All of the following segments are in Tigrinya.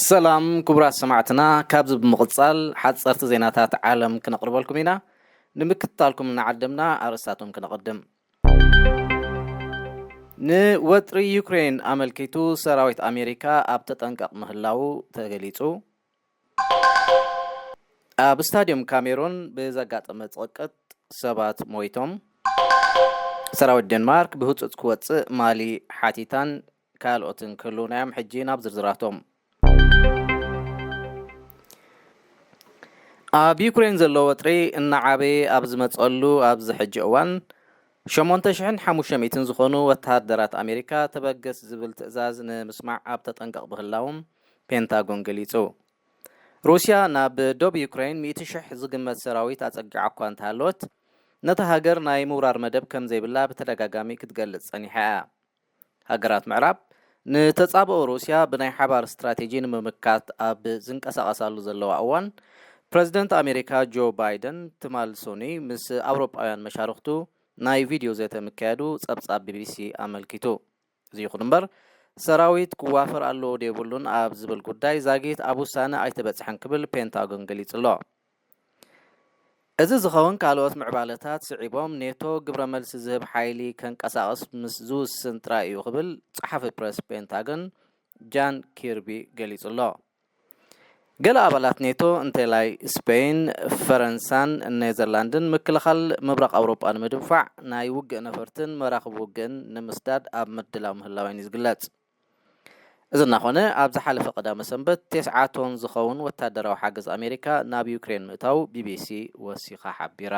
ሰላም ክቡራት ሰማዕትና፣ ካብዚ ብምቕጻል ሓጸርቲ ዜናታት ዓለም ክነቕርበልኩም ኢና። ንምክትታልኩም እናዓደምና ኣርእስታቶም ክነቐድም። ንወጥሪ ዩክሬን ኣመልኪቱ ሰራዊት ኣሜሪካ ኣብ ተጠንቀቕ ምህላዉ ተገሊጹ። ኣብ ስታድዮም ካሜሩን ብዘጋጠመ ጽቕቅጥ ሰባት ሞይቶም። ሰራዊት ዴንማርክ ብህጹጽ ክወጽእ ማሊ ሓቲታን ካልኦትን ክህልውና እዮም። ሕጂ ናብ ዝርዝራቶም። ኣብ ዩክሬን ዘሎ ወጥሪ እናዓበየ ኣብ ዝመጸሉ ኣብዚ ሕጂ እዋን፣ ሸሞንተ ሽሕን ሓሙሽተ ሚእትን ዝኾኑ ወተሃደራት ኣሜሪካ ተበገስ ዝብል ትእዛዝ ንምስማዕ ኣብ ተጠንቀቕ ምህላዎም ፔንታጎን ገሊጹ። ሩስያ ናብ ዶብ ዩክሬን ሚእቲ ሽሕ ዝግመት ሰራዊት ኣጸጊዓ እኳ እንተሃለወት፣ ነታ ሃገር ናይ ምውራር መደብ ከም ዘይብላ ብተደጋጋሚ ክትገልጽ ጸኒሓ እያ። ሃገራት ምዕራብ ንተጻብኦ ሩስያ ብናይ ሓባር ስትራቴጂ ንምምካት ኣብ ዝንቀሳቐሳሉ ዘለዋ እዋን፣ ፕረዚደንት ኣሜሪካ ጆ ባይደን ትማል ሶኑይ ምስ ኣውሮጳውያን መሻርኽቱ ናይ ቪድዮ ዘተ ምክያዱ ጸብጻብ ቢቢሲ ኣመልኪቱ። እዚ ይኹን እምበር፣ ሰራዊት ክዋፈር ኣለዎ ዶ የብሉን ኣብ ዝብል ጉዳይ ዛጊት ኣብ ውሳነ ኣይተበጽሐን ክብል ፔንታጎን ገሊጹ ኣሎ። እዚ ዝኸውን ካልኦት ምዕባለታት ስዒቦም ኔቶ ግብረ መልሲ ዝህብ ሓይሊ ከንቀሳቕስ ምስ ዝውስን ጥራይ እዩ ክብል ጸሓፊ ፕረስ ፔንታጎን ጃን ኪርቢ ገሊጹ ኣሎ። ገለ ኣባላት ኔቶ እንተላይ ስፔን፣ ፈረንሳን ኔዘርላንድን ምክልኻል ምብራቕ ኣውሮጳ ንምድንፋዕ ናይ ውግእ ነፈርትን መራኽብ ውግእን ንምስዳድ ኣብ ምድላው ምህላወን እዩ ዝግለጽ። እዚ እናኾነ ኣብ ዝሓለፈ ቀዳመ ሰንበት ተስዓ ቶን ዝኸውን ወታደራዊ ሓገዝ ኣሜሪካ ናብ ዩክሬን ምእታው ቢቢሲ ወሲኻ ሓቢራ።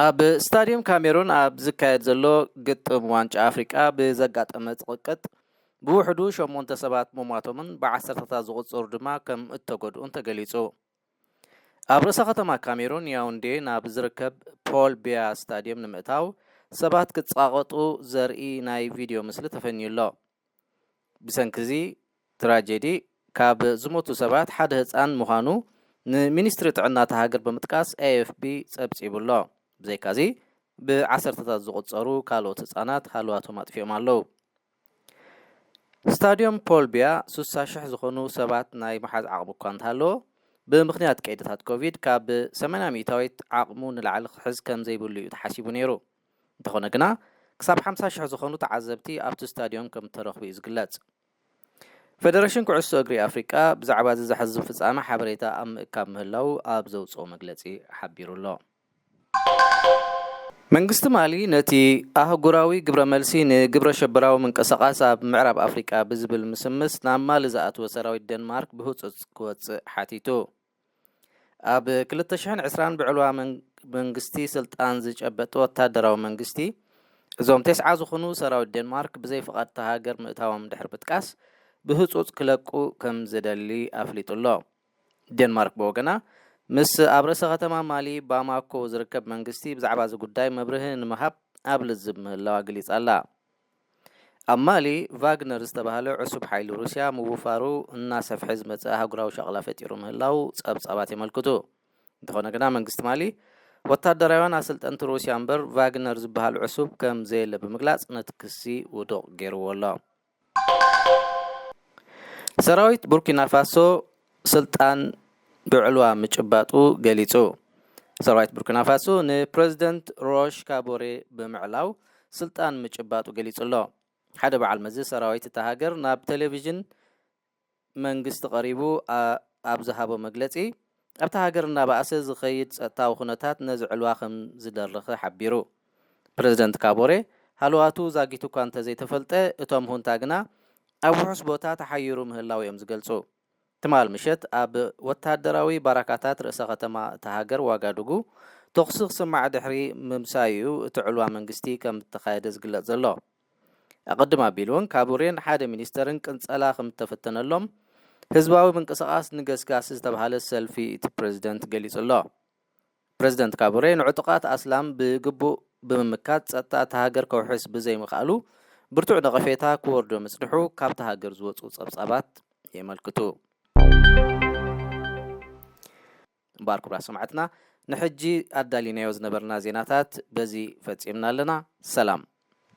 ኣብ ስታድየም ካሜሩን ኣብ ዝካየድ ዘሎ ግጥም ዋንጫ ኣፍሪቃ ብዘጋጠመ ጽቕቅጥ ብውሕዱ ሸሞንተ ሰባት ምሟቶምን ብዓሰርተታት ዝቑጸሩ ድማ ከም እተጎድኡን ተገሊጹ። ኣብ ርእሰ ከተማ ካሜሩን ያውንዴ ናብ ዝርከብ ፖል ቢያ ስታድየም ንምእታው ሰባት ክጻቐጡ ዘርኢ ናይ ቪድዮ ምስሊ ተፈንዩ ኣሎ። ብሰንኪ እዚ ትራጀዲ ካብ ዝሞቱ ሰባት ሓደ ህጻን ምዃኑ ንሚኒስትሪ ጥዕና እታ ሃገር ብምጥቃስ ኤኤፍቢ ጸብጺቡ ኣሎ። ብዘይካዚ ብዓሰርተታት ዝቑጸሩ ካልኦት ህጻናት ሃለዋቶም ኣጥፊኦም ኣለዉ። ስታድዮም ፖል ቢያ ሱሳ ሽሕ ዝኾኑ ሰባት ናይ ምሓዝ ዓቕሚ እኳ እንተሃለዎ፣ ብምኽንያት ቀይድታት ኮቪድ ካብ ሰማንያ ሚእታዊት ዓቕሙ ንላዕሊ ክሕዝ ከም ዘይብሉ እዩ ተሓሲቡ ነይሩ። እንተኾነ ግና፣ ክሳብ ሓምሳ ሽሕ ዝኾኑ ተዓዘብቲ ኣብቲ ስታድዮም ከም እተረኽቡ እዩ ዝግለጽ። ፌደሬሽን ኩዕሶ እግሪ ኣፍሪቃ ብዛዕባ እዚ ዘሕዝን ፍጻመ ሓበሬታ ኣብ ምእካብ ምህላዉ ኣብ ዘውጽኦ መግለጺ ሓቢሩ ኣሎ። መንግስቲ ማሊ ነቲ ኣህጉራዊ ግብረ መልሲ ንግብረ ሸበራዊ ምንቅስቓስ ኣብ ምዕራብ ኣፍሪቃ ብዝብል ምስምስ ናብ ማሊ ዝኣተወ ሰራዊት ዴንማርክ ብህጹጽ ክወጽእ ሓቲቱ። ኣብ ክልተ ሽሕን ዕስራን ብዕልዋ መን-፣ መንግስቲ ስልጣን ዝጨበጠ ወታደራዊ መንግስቲ፣ እዞም ተስዓ ዝኾኑ ሰራዊት ዴንማርክ ብዘይ ፍቓድ እታ ሃገር ምእታዎም ድሕሪ ምጥቃስ፣ ብህጹጽ ክለቁ ከም ዝደሊ ኣፍሊጡ ኣሎ። ዴንማርክ ብወገና፣ ምስ ኣብ ርእሰ ከተማ ማሊ ባማኮ ዝርከብ መንግስቲ ብዛዕባ እዚ ጉዳይ መብርሂ ንምሃብ ኣብ ልዝብ ምህላዋ ገሊጻ ኣላ። ኣብ ማሊ፣ ቫግነር ዝተባህለ ዕሱብ ሓይሊ ሩስያ ምውፋሩ እናሰፍሐ ዝመጽእ ኣህጉራዊ ሻቕላ ፈጢሩ ምህላው ጸብጻባት የመልክቱ። እንተኾነ ግና፣ መንግስቲ ማሊ፣ ወታደራውያን ኣሰልጠንቲ ሩስያ እምበር ቫግነር ዝበሃል ዕሱብ ከም ዘየለ ብምግላጽ፣ ነቲ ክሲ ውዱቕ ገይርዎ ኣሎ። ሰራዊት ቡርኪና ፋሶ ስልጣን ብዕልዋ ምጭባጡ ገሊጹ። ሰራዊት ቡርኪና ፋሶ ንፕረዚደንት ሮሽ ካቦሬ ብምዕላው ስልጣን ምጭባጡ ገሊጹ ኣሎ። ሓደ በዓል መዚ ሰራዊት እታ ሃገር ናብ ቴሌቪዥን መንግስቲ ቀሪቡ ኣ-፣ ኣብ ዝሃቦ መግለጺ፣ ኣብታ ሃገር እናበኣሰ ዝኸይድ ጸጥታዊ ኩነታት ነዚ ዕልዋ ከም ዝደረኸ ሓቢሩ። ፕረዚደንት ካቦሬ ሃለዋቱ ዛጊቱ እኳ እንተዘይተፈልጠ፣ እቶም ሁንታ ግና ኣብ ውሑስ ቦታ ተሓይሩ ምህላው እዮም ዝገልጹ። ትማል ምሸት ኣብ ወታደራዊ ባራካታት ርእሰ ከተማ እታ ሃገር ዋጋዱጉ ተኹሲ ክስማዕ ድሕሪ ምምሳዩ እቲ ዕልዋ መንግስቲ ከም እተኻየደ ዝግለጽ ዘሎ። ኣቐድም ኣቢሉ እውን ካቡሬን ሓደ ሚኒስተርን ቅንጸላ ከም እተፈተነሎም ህዝባዊ ምንቅስቓስ ንገስጋሲ ዝተባህለ ሰልፊ እቲ ፕረዚደንት ገሊጹ ኣሎ። ፕረዚደንት ካቡሬ ንዕጡቓት ኣስላም ብግቡእ ብምምካት ጸጥታ እታ ሃገር ከውሕስ ብዘይምኽኣሉ ብርቱዕ ነቐፌታ ክወርዶ ምጽንሑ ካብታ ሃገር ዝወጹ ጸብጻባት የመልክቱ። እምበኣር ክቡራት ሰማዕትና፣ ንሕጂ ኣዳሊናዮ ዝነበርና ዜናታት በዚ ፈጺምና ኣለና። ሰላም።